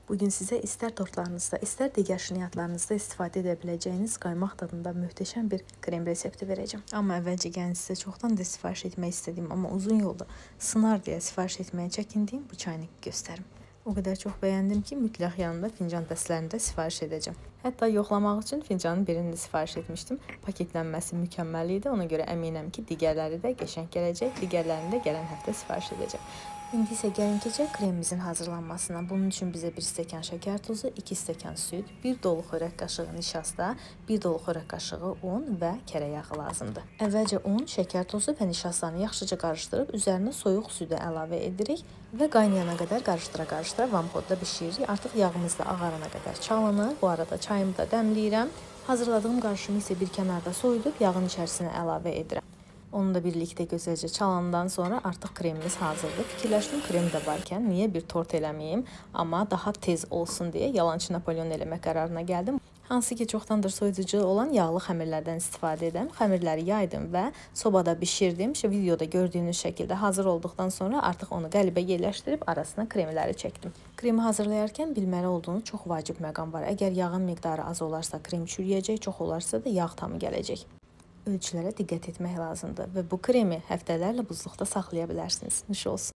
Bugün sizə istər tortlarınızda, istər digər şirniyyatlarınızda istifadə edə biləcəyiniz qaymaq dadında möhtəşəm bir krem resepti verəcəm. Amma əvvəlcə gəlin sizə çoxdan da sifariş etmək istədiyim, amma uzun yolda sınar deyə sifariş etməyə çəkindiyim bu çaynik göstərim. O qədər çox bəyəndim ki, mütləq yanında fincan dəstələrini də sifariş edəcəm. Hətta yoxlamaq üçün fincanın birini də sifariş etmişdim. Paketlənməsi mükəmməl idi. Ona görə əminəm ki, digərləri də qəşəng gələcək. Digərlərini də gələn həftə sifariş edəcəm. İndi isə gəlin keçək kremimizin hazırlanmasına. Bunun üçün bizə 1 stəkan şəkər tozu, 2 stəkan süd, 1 dolu xörək qaşığı nişasta, 1 dolu xörək qaşığı un və kərə yağı lazımdır. Əvvəlcə un, şəkər tozu və nişastanı yaxşıca qarışdırıb üzərinə soyuq südü əlavə edirik və qaynayana qədər qarışdıra-qarışdıra vamxodda bişiririk. Artıq yağımız da ağarana qədər çalınır. Bu arada çayımı da dəmləyirəm. Hazırladığım qarışımı isə bir kənarda soyudub yağın içərisinə əlavə edirəm. Onu da birlikdə gözəlcə çalandan sonra artıq kremimiz hazırdır. Fikirləşdim krem də varkən niyə bir tort eləməyim, amma daha tez olsun deyə yalançı Napolyon eləmək qərarına gəldim. Hansı ki çoxdandır soyuducu olan yağlı xəmirlərdən istifadə edirəm. Xəmirləri yaydım və sobada bişirdim. İşte videoda gördüyünüz şəkildə hazır olduqdan sonra artıq onu qəlibə yerləşdirib arasına kremləri çəkdim. Kremi hazırlayarkən bilməli olduğunuz çox vacib məqam var. Əgər yağın miqdarı az olarsa krem çürüyəcək, çox olarsa da yağ tamı gələcək. Ölçülərə diqqət etmək lazımdır və bu kremi həftələrlə buzluqda saxlaya bilərsiniz. Nuş olsun.